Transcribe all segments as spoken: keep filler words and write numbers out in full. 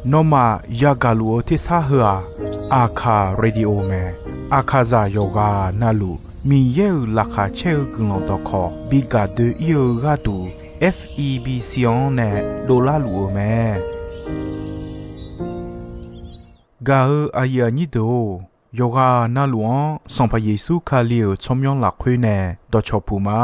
Nawmaf yagaq luf-eu tersar heu-aq, Aqkaq Radio mae. Aqkaqzaq yawqghaq navluf Miqyaer-euq laqkhaq caer-eu guiqlanq dawqkawq bi gaq doe-ir-eu gharduq, F E B C-anr nae dovlar luf-eu mae. Gaq-eu aqyuif aqnyir deuq-or, yawqghaq navluf-anr Sanqpaq Yeqsur Kali-euq tsawrmyanr lafkhoer nae dawqcawq puq ma.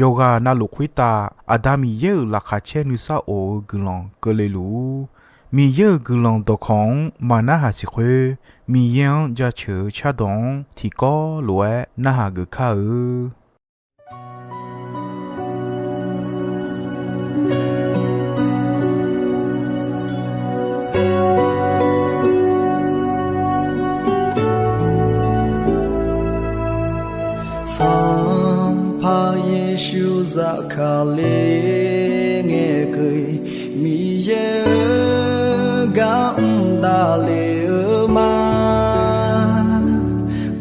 Yawqghaq navluf khoertav Aqda Miqyaer-euq laqkhaq caer nuisar of-eu guiqlanq keuvle luf-ur. Miqyaer-euq guiqlanq dawqkawq-anr maqnarhaq siq khoer, Miqyaer-anr jaceuq-eu cardawq-anr tiqkawv lof-aer narhaq geuf kar-eu. Sanqpaq Yeqsur zafkale ngaeqkeuv-iq, Miqyaer-euq gar mr davlef-eu ma.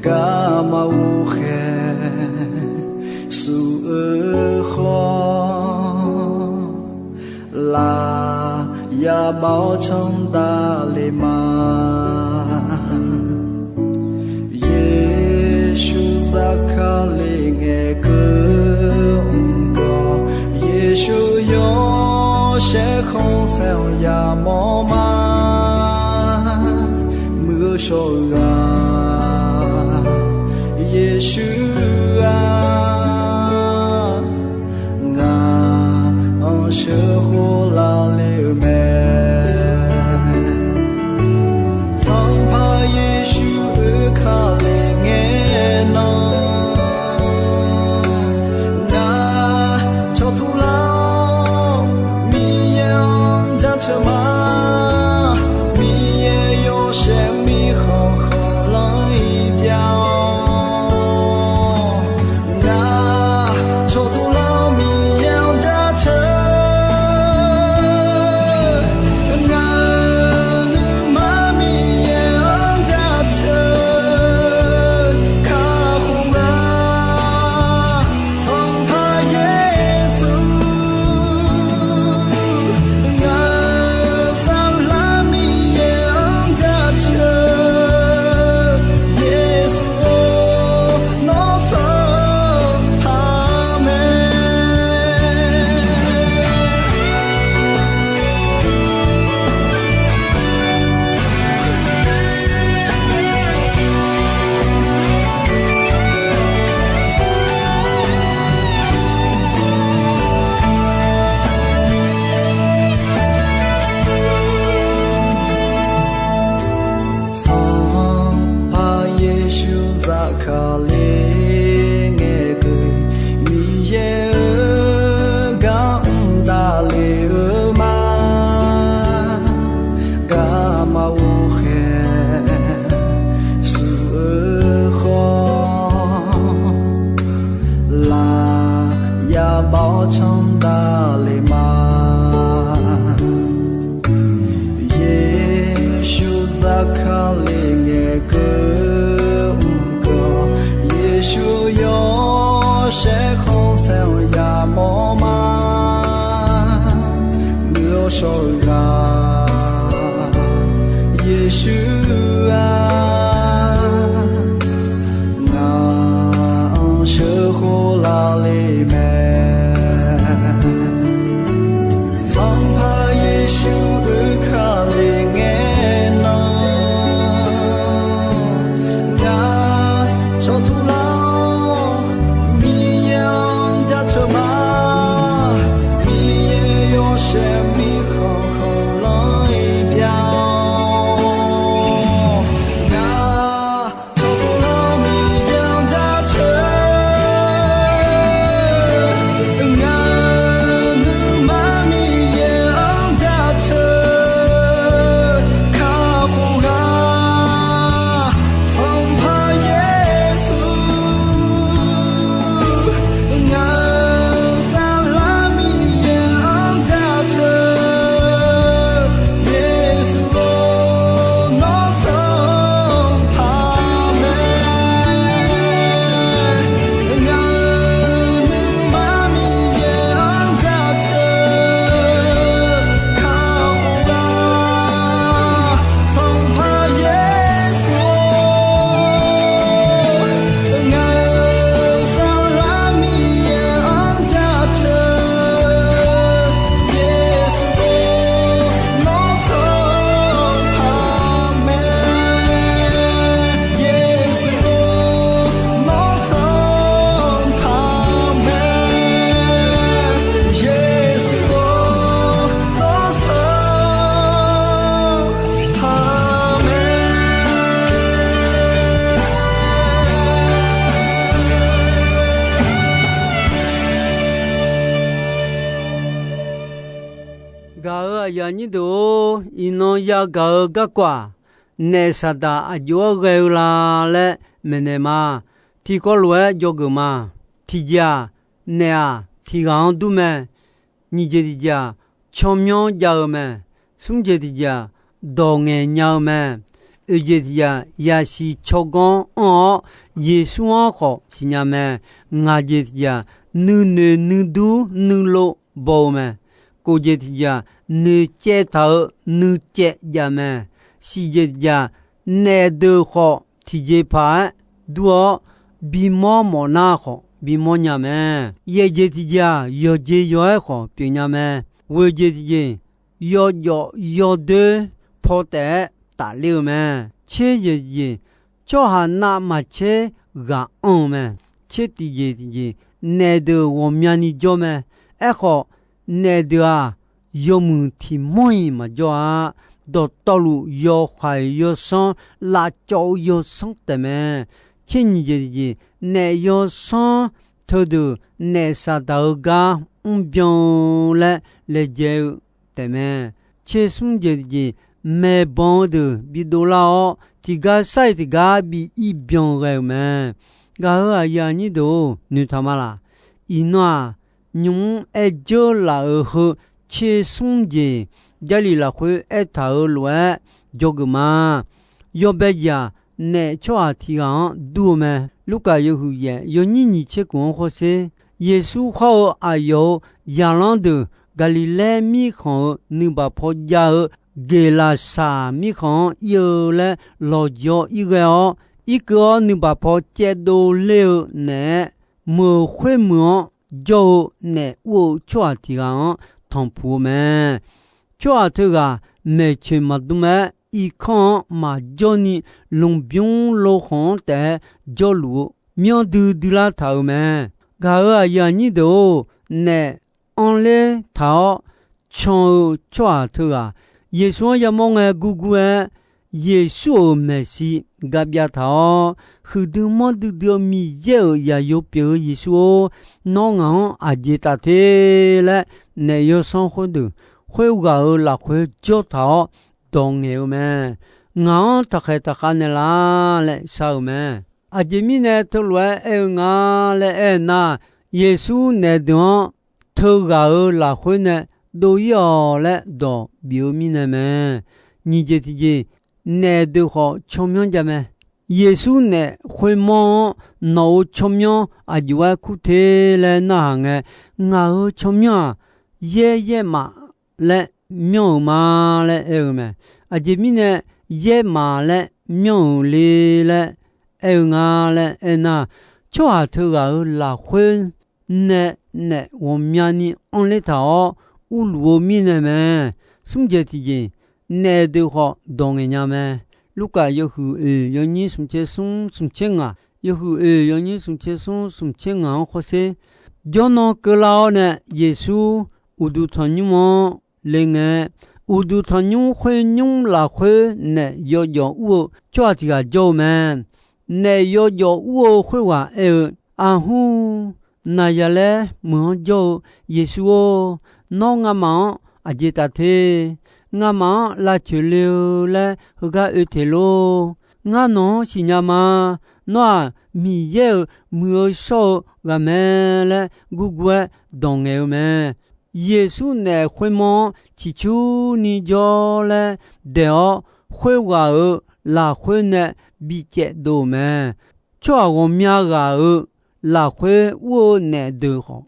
Garma ghovkhaeq suf-eu khawf, laf yabav-awr canr davlef ma. Yeqsur zafkale ngaeqkeuv mq gawq, Yeqsur yawshaef khanqsaer-anr yamawr ma. Muiq-eu shawr-eu ghaq, Yeqsur-aq, ngaq-anr sheuqkhof lavle-eu mae. Sanqpaq Yeqsur oekale ngae nan, ngaq cawqtuq lar-awr Miqyaer-anr jaceuq ma. Miqyaer yawshaef mirkhanq khanqlanr-iq pyav-awr, ngaq cawqtuq lar-awr Miqyaer-anr jaceuq Gaq-euq aqyuif aqnyir deuq-or, iqnan yagaq-eu garkawv-aq, naef saqdaq aqjox-aer ghae-eu la laer maeqnaeq ma. Tiqkawv lof-aer dzawgeuf ma. Tiqjeq-aq, naef-aq tiq ghaq-anr dur mae. Nyiq jeq tiqjeq-aq, tsawrmyanr jav-eu mae. Smr jeq tiqjeq-aq, dawq ngaeq nya-eu mae. Oeq jeq tiqjeq-aq, yasiq tsawrganr anr-awr, Yeqsur-anr khawf siqnya mae. Ngaq jeq tiqjeq-aq, nuinoeq nuidur nuilov baw-eu mae. Kof jeq tiqjeq-aq, noeqcaev taq-euq nuicaev jav mae. Shif jeq tiqjeq-aq, naef deuq khawf tiqjeqpaq-aer dur-awr, bimawr mawfnar khawf bimawr nya mae. Yaeq jeq tiqjeq-aq, yawqjeq yaw-aer khawf pyeufnya mae. Ghoeq jeq tiqjeq, yawjawf yawdoer paw taef-aer tafler-eu mae. Tser jeq tiqjeq, tsawrhaq navmaqtser ghaq anr-eu mae. Tser tiqjeq tiqjeq, naef deuq ghawqmyani jawr mae. Aerkhawf, naef deuq-aq, yawmuiq tiq manr-iq maqjawr-a. Dawqtawvluf yawkhaeq yawsanr, lavcawv-eu yawsanr taef mae. Tser nyiq jeq tiqjeq, naef yawsanr teudeuq naef saqdaq-eu gar mrbyan-eu laer laejae-eu taef mae. Tser smr jeq tiqjeq, maeqbanq-eu deuq bidov lar-awr, tiqgar sar-iq tiqgar bi irbyan ghae-euq mae. Gaq-euq aqyuif aqnyir deuq-or, noeqtaq ma laq? Iqnan-aq, nymq-mr aer dzeur laf-euq heu tser smr jeq, Jarlif lafkhoer aertaq-euq lof-aer dzawgeuf ma. Yawbae jeq-aq, naef tsawrhaq tiq ghaq-anr dur-eu mae. Lurkaf yawhuiq yaef yawnyir nyiq tser khof-anr hawsher. Yeqsur khawr-eu aqyawf-euq zaqlanr deuq Gaqliqlaer mirkhanq-euq nuibaq paw jav-eu Geqlaqsaq mirkhanq-anr ir-eu laer lawqjeq-awr ir ghae-awr, irkeuv-awr nuibaq paw caevdov ler-eu naeq-aer, meuq khoermeuq-anr jawr-eu naef ur-eu tsawrhaq tiq ghaq-anr tanqpuq-eu mae. Tsawrhaq teughaq maeqtsoeq maqdm-aer irkanr-anr maqjawr ni, lmqbymr lokhanq-anr taef-aer jawrluf-eu myanr duidui lar taq-euq mae. Gaq-euq aqyuif aqnyir deuq-or, naef anrler taq-awr can-eu tsawrhaq teughaq Yeqsur-anr yamawr ngae gurgur-aer, Yeqsur-euq maeqshi gabyav taq-awr, huiqdui manrdui dui-eu Miqyaer-euq zaqyo pyeuf-eu Yeqsur-or, nawr ngaq-anr aqjeq taf te laer, naef yawsanr khoerdeuq khoerghaq-euq lafkhoer jawr taq-awr dawq ngaeq-eu mae. Ngaq-anr taqkhaeq taqkhav naeqlaf laer shar-euq mae. Aqjeq mirnae teulof-aer aer-eu nga laer aer-eu nar, Yeqsur naef deuq-anr teughaq-euq lafkhoer nae dov-ir-awq laer dawq bif-eu mirnae mae. Nyiq jeq tiqjeq, naef deuq khawf tsawrmyanr jav mae. Yeqsur naef khoermawr-anr nawq-euq tsawrmyanr aqjox-aer kur te laer narhaq ngae, ngaq-euq tsawrmyanr-aq, yaer yaermaf laer myanr-euq ma laer aer-eu mae. Aqjeq mirnae yaermaf laer myanr-euq le laer aer-eu nga laer aernar, tsawrhaq teughaq-euq lafkhoer nae naef ghawqmyani anrler taq-awr urluf-eu mirnae mae. Smr jeq tiqjeq, naef deuq khawf dawq ngaeq nya mae. Lurkaf yawhuiq oeq yawnyir smq tser smr smq tser ngaq, yawhuiq oeq yawnyir smq tser smr smq tser ngaq-anr hawsher. Jawrnan keuvlar-awr nae Yeqsur uqduq tanqnymr-anr le ngae, uqduq tanqnymr khoernymr lafkhoer naef yawjawf ur-eu tsawrhaq tiq ghaq jawr-eu mae. Naef yawjawf ur-eu khoerghaq aer-eu, Aqhmr, Naqzaqlaer meuq-anr jawr-eu Yeqsur-or, nawr ngamaf-anr aqjeq taf te? Ngamaf-anr lavcoeq le-eu laer heugar oe teq lor. Ngar nawq-anr siqnya ma. Nawr-aq, Miqyaer-euq muiq-eu shawr-eu ghaq mae laer gurgur-aer dawq ngaeq-eu mae. Yeqsur naef khoermawr-anr ciqcurni jawr laer daeq-awr, khoerghaq-euq lafkhoer nae bicaev dov-euq mae. Tsawrhaq ghawqmya ghaq-euq lafkhoer ur-eu naef deuq khawf,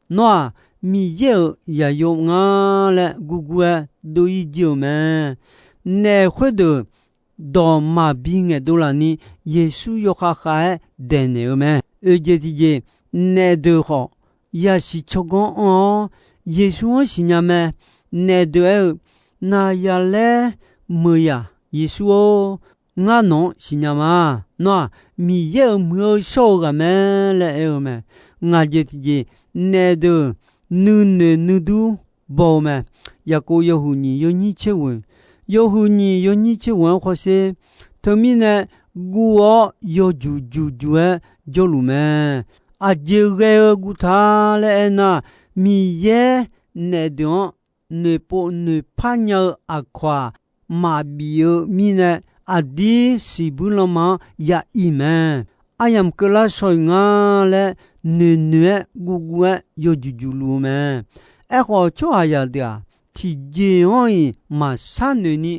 nawr-aq, Miqyaer-euq zaqyo nga laer gurgur-aer dov-ir jir-euq mae. Naef khoerdeuq dawq maqbi ngaeqdov laf ni, Yeqsur yawkhav khav-aer daeqnaeq-eu mae. Oeq jeq tiqjeq, naef deuq khawf yasiq tsawrganr anr-awr, Yeqsur-anr siqnya mae. Naef deuq aer-eu, Naqzaqlaer meuq yaq Yeqsur-or, ngar nawq-anr siqnya ma. Nawr-aq, Miqyaer-euq muiq-eu shawr-eu ghaq mae laer aer-eu mae. Ngaq jeq tiqjeq, naef deuq nuinoeq nuidur baw-eu mae. Yaqkov yawhuiq nyiq yawnyir tser ghoeq, yawhuiq nyiq yawnyir tser ghoeq-anr hawsher. Teumirnae guv-awr yawjuq juq juq-aer jawrluf mae. Aqjeq ghae-eu guv ta laer aernar, Miqyaer naef deuq-anr noeqpov noeqpar nya-eu aqkawq-aq, maqbif-eu mirnae, aqdir siqbuir lanma-anr ya ir mae. Aryamq keuvlar shaw-iq nga laer, noeqnoeq-aer guvguv-aer yawjuq juq luf-eu mae. Aerkhawf, tsawrhaqzaq deuq-aq, tiqjeq-anr-iq maqshar noeq ni,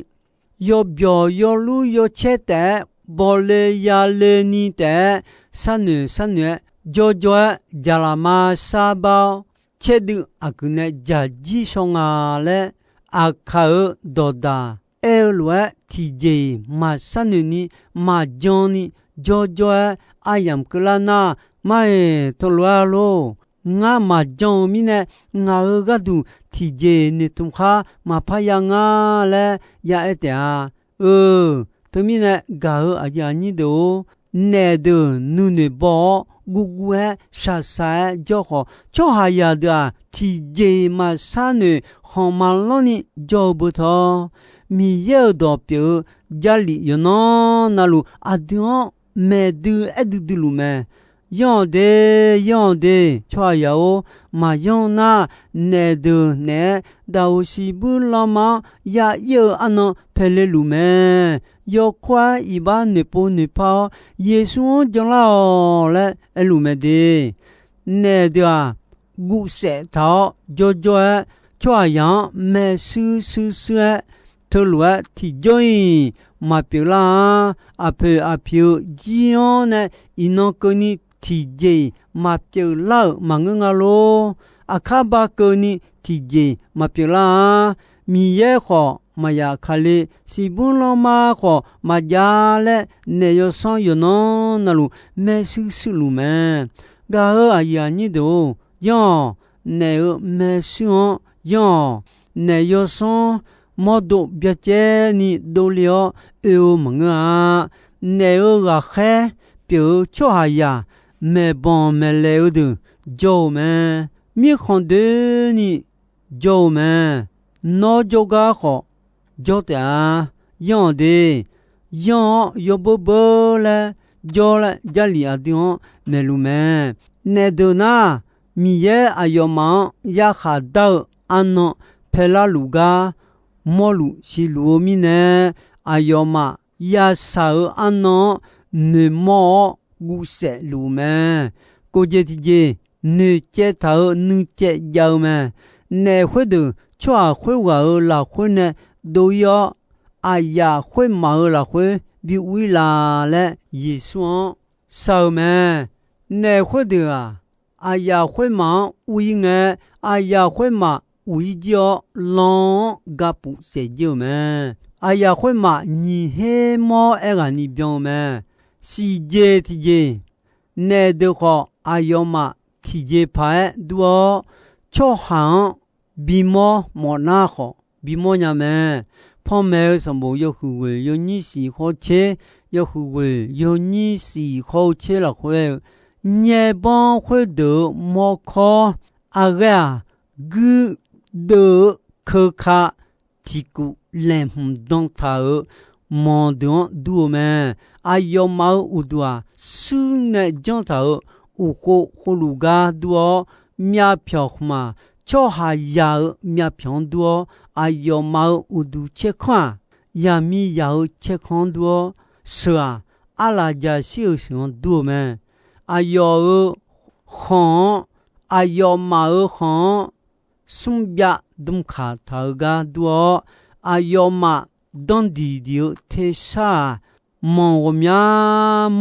yawbyawq yawlur yawcaer taef-aer, bawle yale ni taef-aer, sharnoeq sharnoeq-aer, jawrjawr-aer jaqlaqma sharbar-awr, caerdui aqguiq nae jaqjir shaw nga laer, aqkaq-euq dawqdaq aer-eu lof-aer, tiqjeq-iq maqshar noeq ni, maqjan ni, jawrjawr-aer aryamq keuvlar nar, mar-iq teulof-aer lor. Ngar maqjan-eu mirnae, ngaq-euq gharduq tiqjeq noeqtmq khar maqpar ya nga laer ya aer taef-a. Eu, teumirnae gaq-euq aqyuif aqnyir deuq-or, naef deuq nuinoeq baw-awr, guvguv-aer shaqshaq-aer jawr khawf, tsawrhaqzaq deuq-aq, tiqjeq-iq maqshar noeq khanq maqlanr ni jawr-eu beu tawr, Miqyaer-euq dawq pyeuf-eu Jarlif yawqnan navluf aqdui-anr maeqdui aer duidui luf mae. Yanr-awq de, yanr-awq de, tsawrhaqzaq-or, maqyanr nar, naef deuq naeq-aer daqoq siqbuir lanma-anr ya ir-eu arnan paeqle luf mae. Yawkawr-aer iqbax noeqpov noeqpar-awr, Yeqsur-anr janlar-awq laer aerluf mae de. Naef deuq-aq, guvsaef taq-awr jawrjawr-aer, tsawrhaqzaq-anr maershuir shuir shuir-aer, teulof-aer tiqjawr-iq maqpyeuf lar-a. Aqpoeq aqpiq-eu jir-anr nae iqnan keuvni tiqjeq-iq maqpyeuf lar-euq maqngeur nga lor. Aqkar ba keuvni tiqjeq maqpyeuf lar-a. Miqyaer khawf maqyaf kale, siqbuir lanma khawf maqjav laer, naef yawsanr yawqnan navluf maershuir shuir luf mae. Gaq-euq aqyuif aqnyir deuq-or, yanr-awq. Naef-euq maershuir-anr yanr-awq. Naef yawsanr mawrdo byacaevni dovle-awr oe-eu maqngeur-a. Naef-euq ghaqkhaer pyeuf-eu tsawrhaqzaq maeqbanq maeqlaeq-eu deuq jawr-eu mae. Mirkhanq doeni jawr-eu mae. Nawr jawrgar khawf jawr taef-a. Yanr-awq de. Yanr-awr yawbeur beur laer jawr laer Jarlif aqdui-anr maeqluf mae. Naef deuq nar, Miqyaer aqyawfmaf-anr yarkhaq dar-eu arnan paelar luf gar mawrluf siqluf-eu mirnae, aqyawfmaf yashaq-euq arnan-anr noeqmawr-awr guvsaef luf-eu mae. Kof jeq tiqjeq, noeqcaev taq-euq nuicaev jav-eu mae. Naef khoerdeuq tsawrhaq khoerghaq-euq lafkhoer nae dov-ir-awr, aqyaf khoermaf-euq lafkhoer bi uv-ir la laer Yeqsur-anr shar-eu mae. Naef khoerdeuq-aq, aqyaf khoermaf-anr uv-ir ngae, aqyaf khoermaf uq-ir jir-awr, lan-anr gapuf saef jir-euq mae. Aqyaf khoermaf nyiq her mawr aerghaqni byan-eu mae. Siqjeq tiqjeq, naef deuq khawf aqyawfmaf tiqjeq paq-aer dur-awr, tsawrhaq-anr bimawr mawfnar khawf bimawr nya mae. Panmaeq-eu sanqbof yawhuiq ghoeq yawnyir siq khawr tser, yawhuiq ghoeq yawnyir siq khawr-eu tser lafkhoer-eu, nyaerbanr khoerdeuq-euq mawrkawr arghaer-aq, guirdeuv-eu keuka tiqkuf laeqhmq dan taq-euq manq deuq-anr dur-eu mae. Aqyawfmaf-euq uqduq-aq, shuir nae janr taq-euq uqkhov khovluf gar dur-awr, myavpyawq khmq-aq, tsawrhaqzaq-euq myavpyawq-anr dur-awr, aqyawfmaf-euq uqduq caerkanr-aq, yaqmiqzaq-euq caerkanr-anr dur-awr, sheuq-aq, arlaqjaqshir-euq sheuq-anr dur-eu mae. Aqyawf-euq khanq-anr, aqyawfmaf-euq khanq-anr smrbyav dmkaq taq-eu gar dur-awr, aqyawfmaf danrdiq diq-eu tersar-aq, manq ghawqmya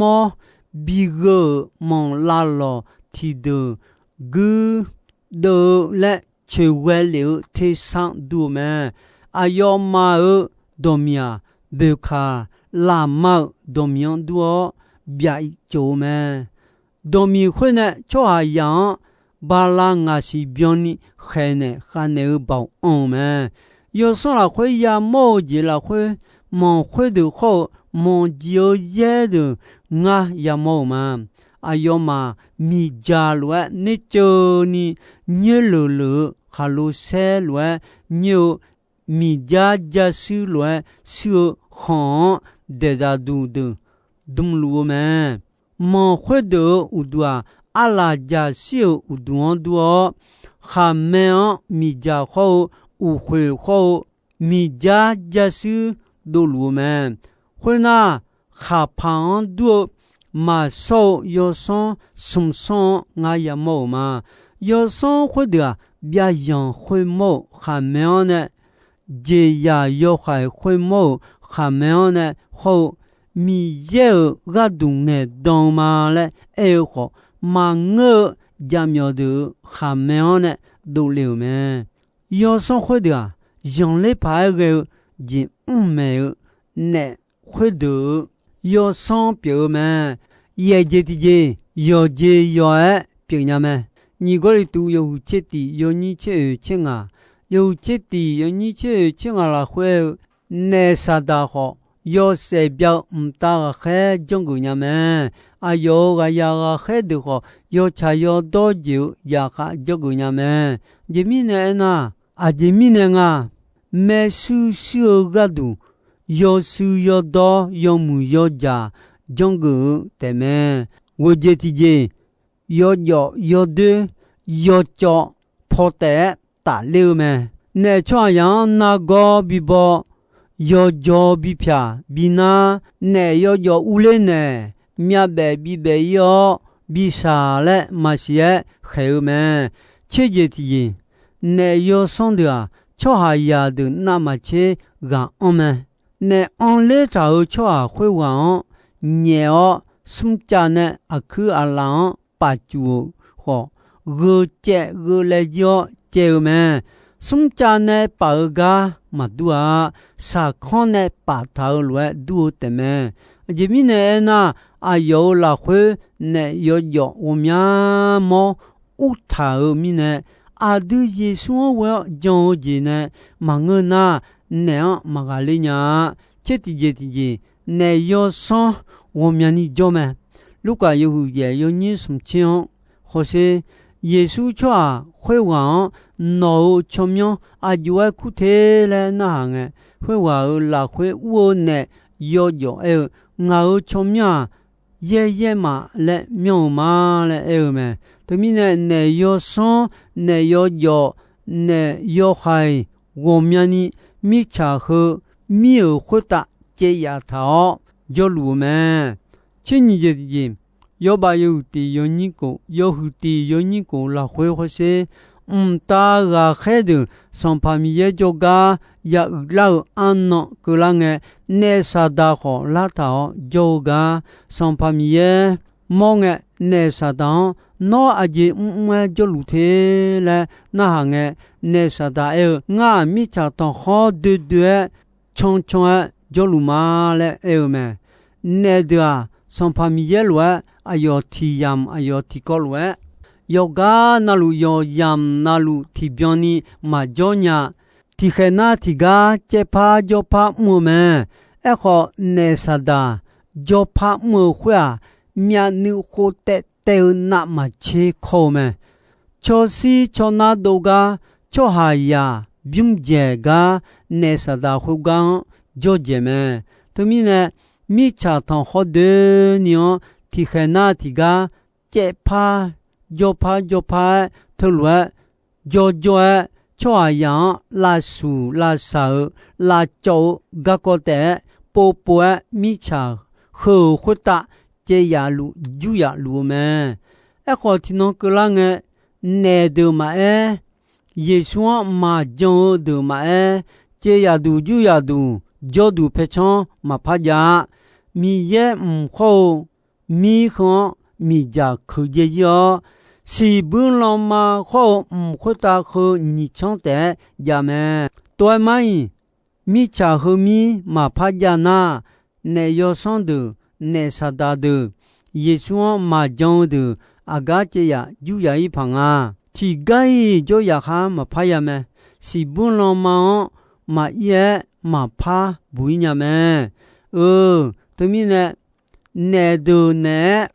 mawr bigheu-euq manq lavlawq tiqdeuq guirdeuv-eu laer coeqghae lef-eu tersar dur-eu mae. Aqyawfmaf-euq dawqmiq-aq, boeqkaq lafma-euq dawqmiq-anr dur-awr, byav-iq cof-eu mae. Dawqmiq khoer nae tsawrhaqzaq-anr bala ngaq siq byanni khaeqnaeq khavnaeq-eu baoq anr-eu mae. Yawsanr lafkhoer yamawr-eu jeq lafkhoer, manq khoerdeuq khawr-eu manq jeq-eu yaer deuq ngar yamawr-euq ma. Aqyawfmaf miqdzaq lof-aer nerceuvni nyoerleuq leuq-eu, khaqlo saer lof-aer nyoer-eu, miqdzar jashuir lof-aer shuir-eu khanq-anr daeqdaq duq deuq dmluf-eu mae. Manq khoerdeuq-euq uqduq-aq, arlaqjaqshir-euq uqduq-anr dur-awr, khaqmae-anr miqdzaq khawr-eu uqkhoeq khawr-eu miqjar jarshuir dovluf-eu mae. Khoernar, khaqpaq-anr dur-eu maqshawr-eu yawsanr smq sanr-anr ngar yamawr-euq ma. Yawsanr khoerdeuq-aq, byavyanq khoermawr-euq khaqmae-anr nae, jeqzaq yawhaiq khoermawr-euq khaqmae-anr nae hawr-eu Miqyaer-euq gharduq ngaeqdan-eu ma laer aer-eu khawf, maqngeur-eu jaqmyawf deuq-euq khaqmae-anr nae dovle-euq mae. Yawsanr khoerdeuq-aq, zanqler paq-aer ghae-eu jeq mrmaeq-eu naef khoerdeuq-euq yawsanr pyeuf-eu mae. Yaeq jeq tiqjeq, yawqjeq yawq-aer pyeufnya mae. Nyiq Gawrliqtu yawhuiq tser tiq yawnyir tser oeq tser ngaq, yawhuiq tser tiq yawnyir tser oeq tser ngaq lafkhoer-eu, naef Saqdaq khawf, yawshaef bya-eu mqtav ghaqkhaer janrgeuf nya mae. Aqyawf-euq ghaqyaq ghaqkhaer deuq khawf, yawtsaq yawdawr jeq-eu yaqkhav janrgeuf nya mae. Aqjeq mirnae aernar, aqjeq mirnae nga, maershuir shuir-eu gharduq, yawshuir yawdawr yawmuiq yawjaq janrgeuf-eu taefmae. Ghoeq jeq tiqjeq, yawjawf yawdoer yawcawv paw taef-aer tafler-eu mae. Naef tsawrhaqzaq-anr nargawr bibaw, yawjaw bipyaq binar, naef yawjawf urler naeq, myavbaef bibaef ir-awr bishaq laer maqsiq-aer khaeq-eu mae. Tser jeq tiqjeq, naef yawsanr deuq-aq, tsawrhaqzaq deuq navmaqtser ghaq anr mae. Naef anrler taq-euq tsawrhaq khoerghaq-anr nyaef-awr, smrcav nae aqkuir aqlaf-anr pafcuf-euq khawf, gheu caev gheu laev jir-awr caev-eu mae. Smrcav nae paf-eu gar maqdur-a. Saqkanr nae paftaq-eu lof-aer dur-eu taefmae. Aqjeq mirnae aernar, aqyawf-euq lafkhoer naef yawjawf ghawqmya mawr urtaq-euq mirnae, aqdui Yeqsur-anr ghoe-awr jan-eu jeq nae maqngeur nar, naef-anr maqghaqler nya-a. Tser tiqjeq tiqjeq, naef yawsanr ghawqmyani jawr mae. Lurkaf yawhuiq yaef yawnyir smq tser-anr hawsher, Yeqsur tsawrhaq khoerghaq-anr nawq-euq tsawrmyanr aqjox-aer kur te laer narhaq ngae, khoerghaq-euq lafkhoer ur-eu naef yawjawf aer-eu, Ngaq-euq tsawrmyanr-aq, yaeryaer maf laer myanr-eu ma laer aer-eu mae. Teumirnae naef yawsanr, naef yawjawf, naef yawhaiq ghawqmyani mirtsaq heu mir-euq khoertav caev yaf taq-awr jawrluf-eu mae. Tser nyiq jeq tiqjeq, yawbav yawhuiq tiq yawnyir kof, yawhuiq tiq yawnyir kof lafkhoer hawsher, mqtav ghaqkhaer deuq Sanqpaq Miqyaer jawrgar ya uiqlar-eu arnan keuvlar ngae, naef Saqdaq khawf lartaq-awr jawr-eu gar, Sanqpaq Miqyaer mawr ngae, naef Saqdaq-anr Nawr aqjeq mrmr-aer jawrluf te laer narhaq ngae, naef Saqdaq aer-eu, Ngar-aq, mirtsaq tanqkhawr doedoe-aer cancan-aer jawrluf ma laer aer-eu mae. Naef deuq-aq, Sanqpaq Miqyaer lof-aer aqyawf tiq yamq aqyawf tiqkawv lof-aer, yawqgar navluf yawqyamq navluf tiqbyan ni maqjawr nya. Tiqkhaeq nar tiqgar caevpar jawrpar mr-eu mae. Aerkhawf, naef Saqdaq jawrpar mr-eu khoer-aq, myavnuiv khov taev taev-eu navmaqtser kawr-eu mae. Cawshir cawnar dov gar, tsawrhaqzaq bymr dzaeq gar, naef Saqdaq khoergar-anr jawr dzaeq mae. Teumirnae, mirtsaq tanqkhawr doeni-anr tiqkhaeq nar tiqgar caevpar jawrpar jawrpar-aer teulof-aer jawrjawr-aer, tsawrhaqzaq-anr lavshuq lavsaq-eu lavcawv-eu garkawv taef-aer povpov-aer, mirtsaq heu-euq khoertav caev yaf luf jur yaf luf-eu mae. Aerkhawf, tiqnan keuvlar ngae, naef deuq maqaer, Yeqsur-anr maqjan-eu deuq maqaer, caev yaf duq jur yaf duq jawrduq paercanr maqpar jav-a. Miqyaer mq khawr-eu mir heu-anr miqdzaq keuq dzae ir-awr, siqbuir lanma khawr-eu mq khoertav heu nyiq canr taef-aer jav mae. Tov-aer mar-iq, mirtsaq heumir maqpar jav nar, naef yawsanr deuq, naef Saqdaq deuq, Yeqsur-anr maqjan-eu deuq, aqgar caev yaf jur yaf ir paq nga. Tiqgar-iq jawr yaf khar maqpar ya mae. Siqbuir lanma-anr maqir-aer maqpar buq ir nya mae. Eu, teumirnae, naef deuq naeq-aer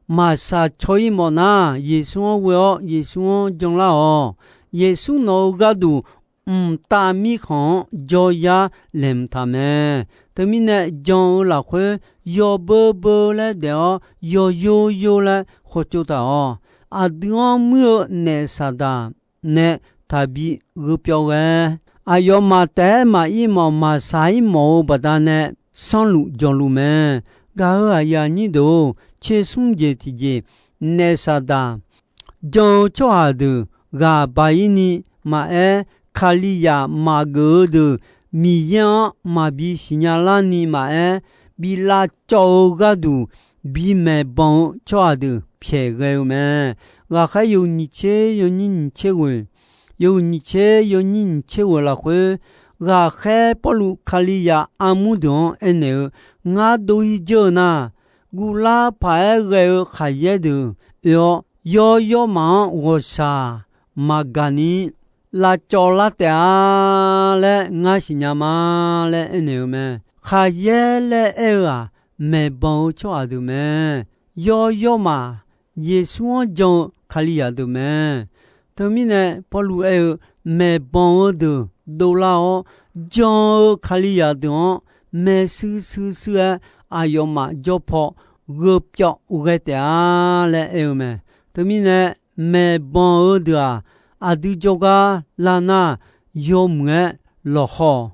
maqshaq caw ir mawf nar, Yeqsur-anr ghoe-awr Yeqsur-anr janlar-awq. Yeqsur nawq-eu gharduq mqtav mirkhanq-anr jawryar laeqhmq taq mae. Teumirnae, jan-eu lafkhoer yawbeur beur laer daef-awr, yawyor yor laer khawtsov taq-awq. Aqdui-anr muir-eu naef Saqdaq nae taqbi gheu pyawv ghae, aqyawfmaf taef-aer maqir mawf maqsaq-ir mawf-eu baqdanae sanrluf jawqluf mae. Gaq-euq aqyuif aqnyir deuq-or, tser smr jeq tiqjeq, naef Saqdaq jan-eu tsawrhaq deuq ghaq baq-ir ni maqaer, Kalizaq maqgeuf-eu deuq Miqyaer-anr maqbi siqnya larni maqaer, bi lavcawv-eu gharduq bimaeq banq-eu tsawrhaq deuq pyaeq ghae-eu mae. Ghaqkhaer yawhuiq nyiq tser yawnyir nyiq tser ghoeq, yawhuiq nyiq tser yawnyir nyiq tser ghoeq lafkhoer, ghaqkhaer Pawrluv Kalizaq armur deuq-anr aernaeq-eu, Ngar dov-ir dzeur-eu nar, guvlar paq-aer ghae-eu khaqyaer deuq oe-awr, yawr yawrmaf-anr ghawqshaq maqgaq ni lavcawv lar taef-a laer ngar siqnya ma laer aernaeq-eu mae. Khaqyaer laer aer-eu-aq, maeqbanq-eu tsawrhaq deuq mae. Yawr yawrmaf, Yeqsur-anr jan-eu Kalizaq deuq mae. Teumirnae Pawrluv aer-eu, maeqbanq-eu deuq dovlar-awr, jan-eu Kalizaq deuq-anr maershuir shuir shuir-aer aqyawfmaf jawr paw gheu pyawv ghae taef-a laer aer-eu mae. Teumirnae maeqbanq-eu deuq-aq, aqdui jawrgar lar nar, yawmuiq-aer lawqhaw-awq.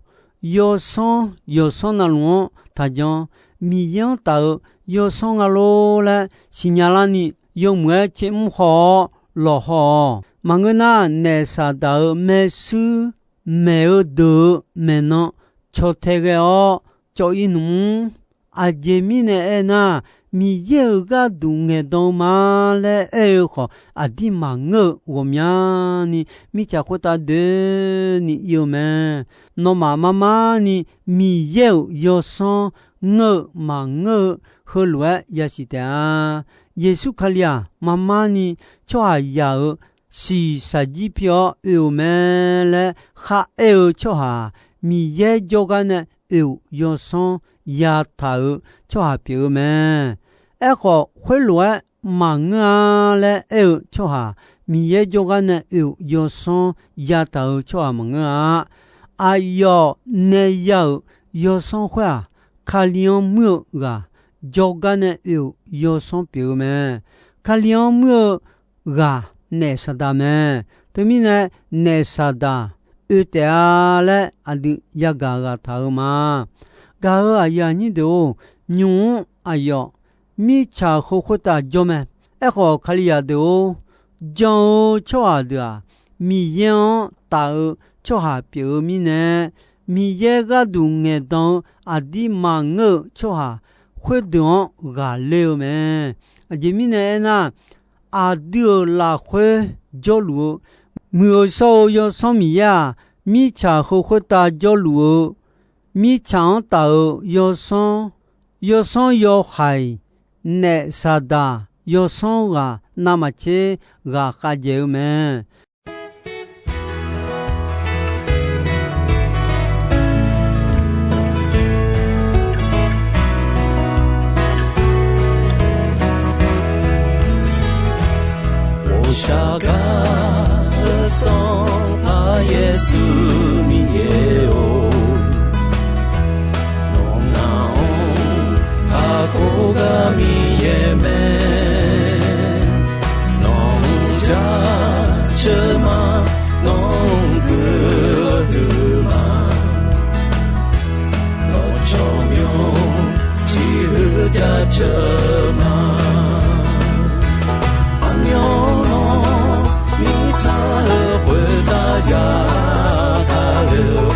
Yawsanr yawsanr navluf-anr taqjan, Miqyaer-anr taf-eu yawsanr nga lor laer siqnya larni, yawmuiq-aer tsermr haw-awr lawqhaw-awq. Maqngeur nar, naef Saqdaq-euq maershuir maeq-eu deuq-euq maeqnan caw tae ghae-awr cawv-ir nmr. Aqjeq mirnae aernar, Miqyaer-euq gharduq ngaeqdan-eu ma laer aer-eu khawf, aqdir maqngeur-eu ghawqmyani mirtsaq khoertav doeni ir-eu mae. Nawmaf mar mar ni Miqyaer-euq yawsanr ngeur-eu maqngeur-eu heulof-aer yasiq taef-a. Yeqsur Kali-aq, mar mar ni tsawrhaqzaq-euq shiqshaq jir pi-awr oe-euq mae laer kharaer-eu tsawrhaq, Miqyaer jawrgar nae oe-euq yawsanr yataq-euq tsawrhaq pyeuf-eu mae. Aerkhawf, khoerlof-aer maqngeur-a laer aer-eu tsawrhaq, Miqyaer jawrgar nae oe-euq yawsanr yataq-euq tsawrhaq maqngeur-a. Aqyawf nae ya-euq yawsanr khoer-aq, Kali-anr muir-eu ghaq jawrgar nae oe-euq yawsanr pyeuf-eu mae. Kali-anr muir-eu ghaq naef Saqdaq mae. Teumirnae, naef Saqdaq oe taef-a laer aqdui yagaq ghaq taq-eu ma. Gaq-euq aqyuif aqnyir deuq-or, nymq-mr aqyawf mirtsaq heu khoertav jawr mae. Aerkhawf, Kalizaq deuq-or, jan-eu tsawrhaq deuq-aq, Miqyaer-anr taf-eu tsawrhaq pyeuf-eu mirnae, Miqyaer gharduq ngaeqdan-eu aqdir maqngeur-euq tsawrhaq khoerdeuq-anr ghaqler-eu mae. Aqjeq mirnae aernar, aqdui-euq lafkhoer jawrluf-eu muiq-eu shawr-eu Yawsanr Miqyaer-aq, mirtsaq heu khoertav jawrluf-eu mirtsaq-anr taf-euq yawsanr, yawsanr yawhaiq, naef Saqdaq yawsanr ghaq navmaqtser ghaqkhav dzaeq-eu mae. 我下甘而上，怕耶稣你也哦。 Nawq ngaq-anr kakhof gar Miqyaer mae. Nawq-anr jaceuq ma, nawq-anr guiqlanq huiq ma. Nawq tsawrmyanr ciqhuiq jaceuq ma. Aqmyanluf mirtsaq-eu khoertav yaqkhav le-eu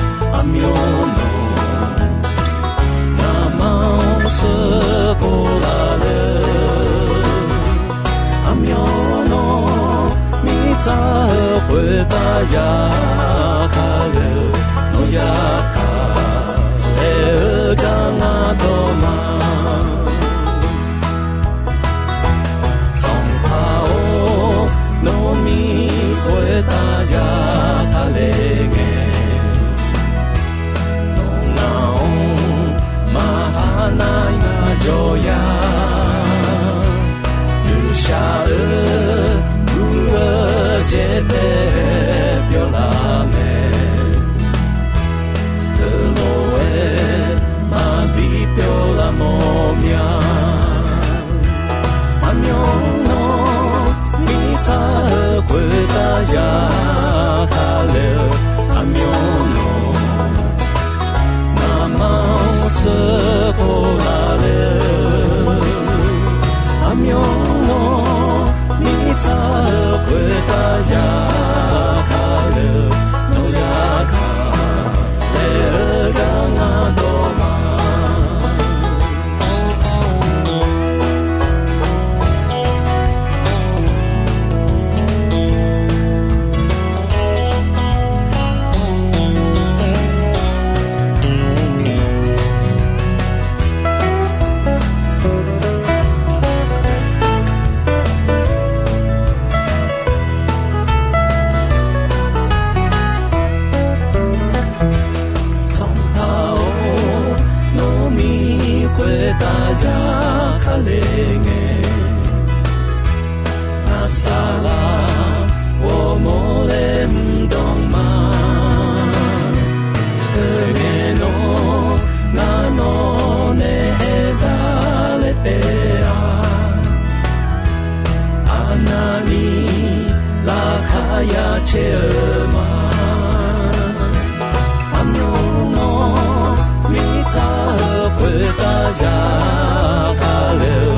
Khoertav zaqkhav le-eu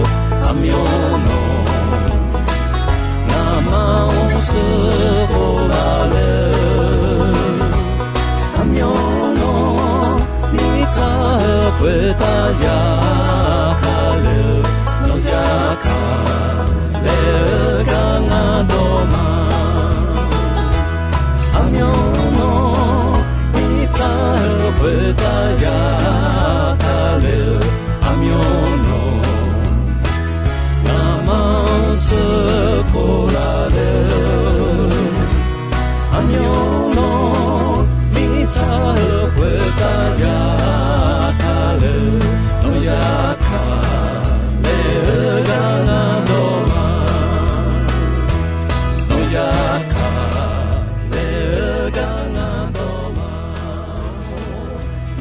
aqmyan nawq, ngamaf-anr sheuqkhof laf le. Aqmyan nawq, mirtsaq-eu khoertav zaqkhav le-eu, nawq zaqkhav laer-eu gar ngar dawq ma. Aqmyan nawq, mirtsaq-eu khoertav zaqkhav le-eu, aqmyan nawq, ngamaf-anr sheuqkhof laf le. Aqmyan nawq, mirtsaq-eu khoertav zaqkhav le-eu, nawq zaqkhav laer-eu gar ngar dawq ma. Nawq zaqkhav laer-eu gar ngar dawq ma.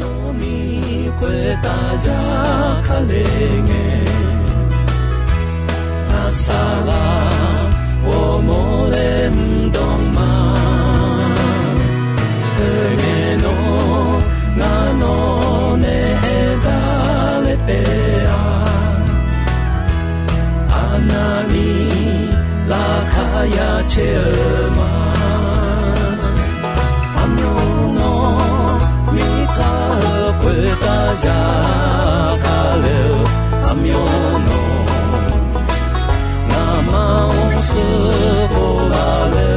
Nawr mir khoertav zaqkhav le ngae, aqsaqlaq ghawrmawr laer mr dawq ma. Khoerngae nawr, ngar nawr nae aerdar laer taef-a. Aqnavni laqkhaq ya caer-eu ma. Aqmyan nawq, mirtsaq-eu khoertav zaqkhav le-eu, aqmyan nawq, ngamaf-anr sheuqkhof laf le.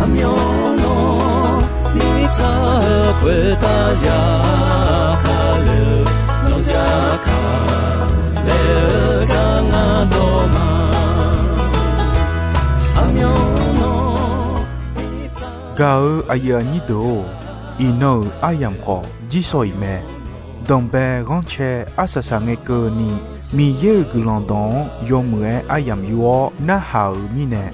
Aqmyan nawq, mirtsaq-eu khoertav zaqkhav le-eu, nawq zaqkhav laer-eu gar ngar dawq ma. Aqmyan nawq, mirtsaq Gaq-eu aqyuif aqnyir deuq-or, iqnan-euq aryamq khawf jirsawq iq mae. Danqbae ghanrcae arsaq saq ngae keuvni, Miqyaer-euq guiqlanq dawq-anr yawmuiq-aer aryamq yur-awr narhaq-euq mirnae,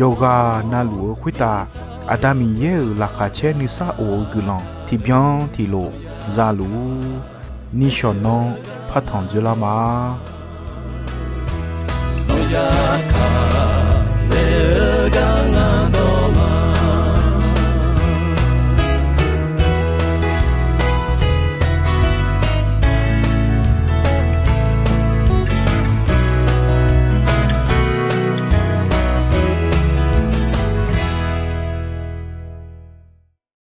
yawqghaq navluf-eu khoertav Aqda Miqyaer-euq laqkhaq caer nuisar of-eu guiqlanq tiqbyan tiqlof za luf-ur. Nishawq nanr partanq dzoerlar ma.